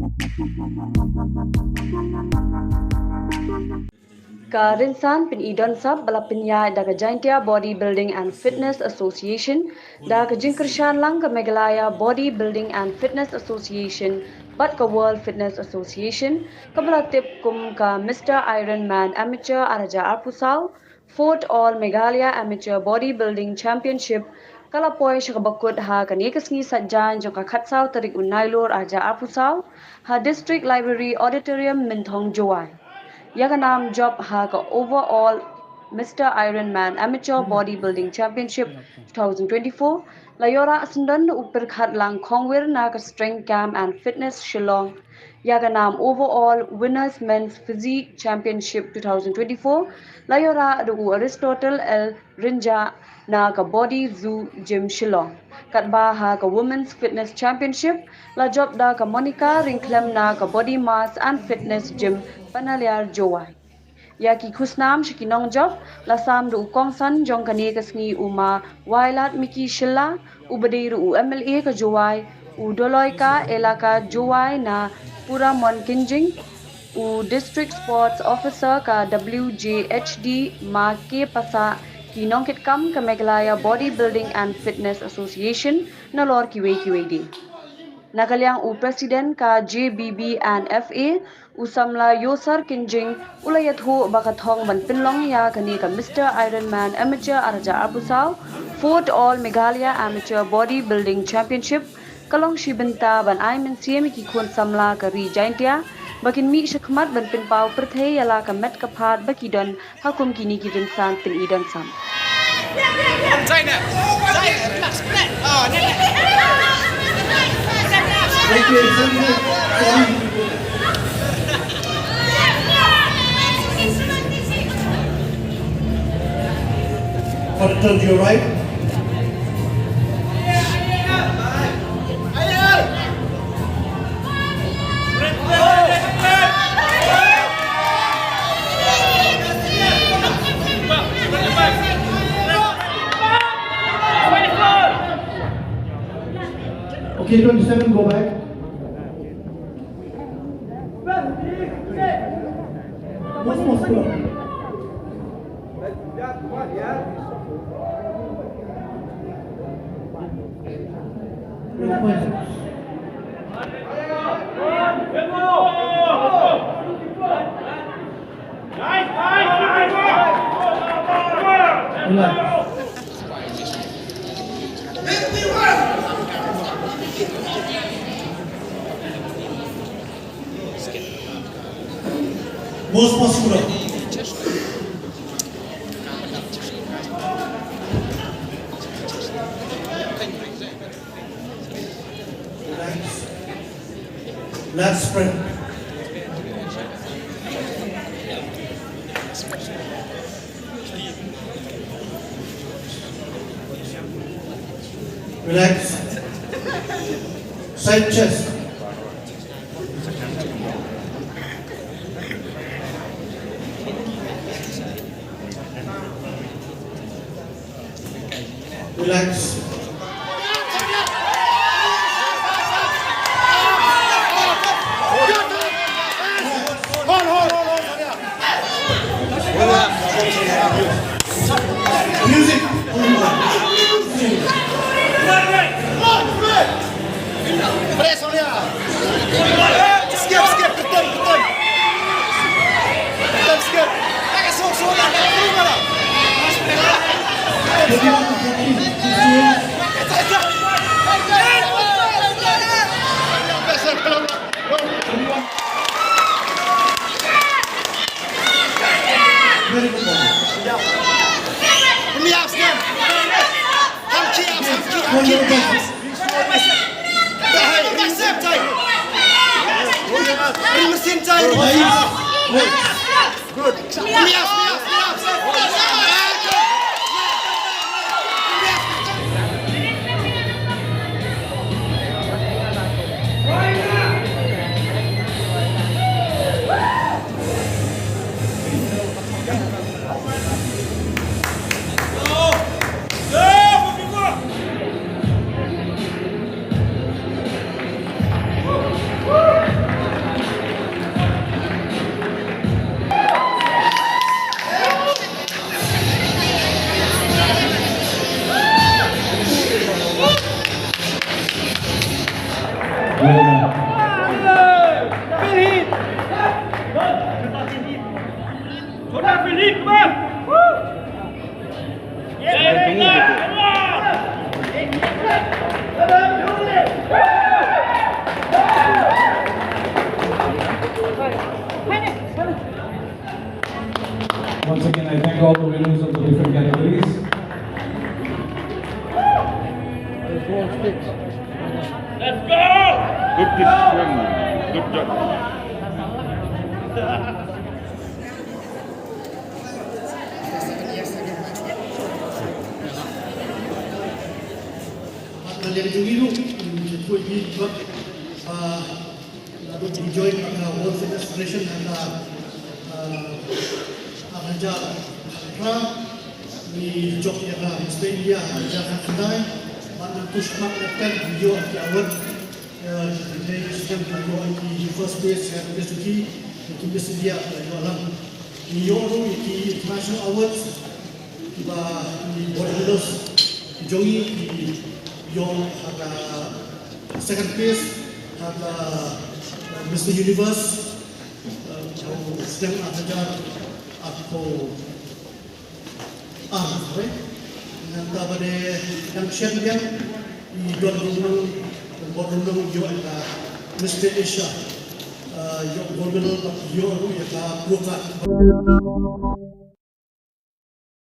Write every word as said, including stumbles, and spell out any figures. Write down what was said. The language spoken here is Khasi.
Ka rynsan pyni don sap ba la pynïaid da ka Jaintia Bodybuilding and Fitness Association, da ka jingkyrshan lang ka Meghalaya Bodybuilding and Fitness Association bad ka World Fitness Association, kaba la tip kum ka Mister Ironman Amateur ar hajar arphew saw, Fourth All Meghalaya Amateur Bodybuilding Championship, ka la poi sha kaba kut ha kane ka sngi Saitjaiñ jong ka khatsaw tarik u Nailur ar hajar arphew saw, ha District Library Auditorium, Mynthong, Jowai. Ïa ka nam jop ha ka Overall Mister Ironman Amateur Bodybuilding Championship two thousand twenty-four la ïoh rah syndon da u Pyrkhatlang Khongwir na ka Strength Camp and Fitness, Shillong. Ïa ka nam Overall Winners Men's Physique Championship two thousand twenty-four la ïoh rah da u Aristotle L Rynjah na ka Body Zoo Gym, Shillong. Katba ha ka Women's Fitness Championship la jop da ka Monica Ryngkhlem na ka Body Mass and Fitness Gym, Panaliar, Jowai. Ïa ki khusnam sha ki nongjop la sam da u kongsan jong kane ka sngi, u Ma Wailadmiki Shylla, uba dei ruh u M L A ka Jowai, u Doloi ka Elaka Jowai na Puramon Kynjing, u District Sports Officer ka W J H D, Ma K Passah, ki nongkitkam ka Meghalaya Bodybuilding and Fitness Association, nalor kiwei kiwei de. Na ka liang u President ka J B B and F A, u samla Yosar Kynjing, u la ïathuh ba ka thong ban pynlong ïa kane ka Mister Ironman Amateur ar hajar arphew saw, Fourth All Meghalaya Amateur Bodybuilding Championship, ka long shi bynta ban ai mynsiem ïa ki khun samla ka ri Jaintia ba kin mih shakhmat ban pynpaw pyrthei ïa la ka met ka phad ba ki don ha kum kine ki rynsan pyni don sam. Turn to your right. Okay, twenty-seven, go back. Once more, sir. Relax. Most possible. Relax. Let's pray. Relax. Side chest. Relax. Hold, hold, hold, hold. Music. Press on ya. Skip, skip, pretend, pretend. Pretend, skip. Once again, I thank all the winners of the different categories. Let's go! Good decision. Good job. Kalian jong ngi ruh, ngi khuid ngi jot, ah, naduh ngi join bad ka World Fitness Federation ha ka, ah, ar hajar phra, ngi jop ïa ka Mister India ar hajar khatkhyndai, bad nangtu shakhmat khatkhyndai ngi ïoh ki award, eh, ki dei sdang ka ïoh ki first place, second place ki, ki Miss India ka ïoh lang. Ngi ïoh ruh ïa ki international awards, kiba ki bodybuilders ki jong ngi ki ïoh ha ka second place ha ka, uh, Mister Universe, uh, ka snem ar hajar arphew ar, right? Nangta ba dei dang shen biang i don ruh nong, don ruh nong ïoh ïa ka Mister Asia, uh, ïoh gold medal, ïoh ruh ïa ka pro card.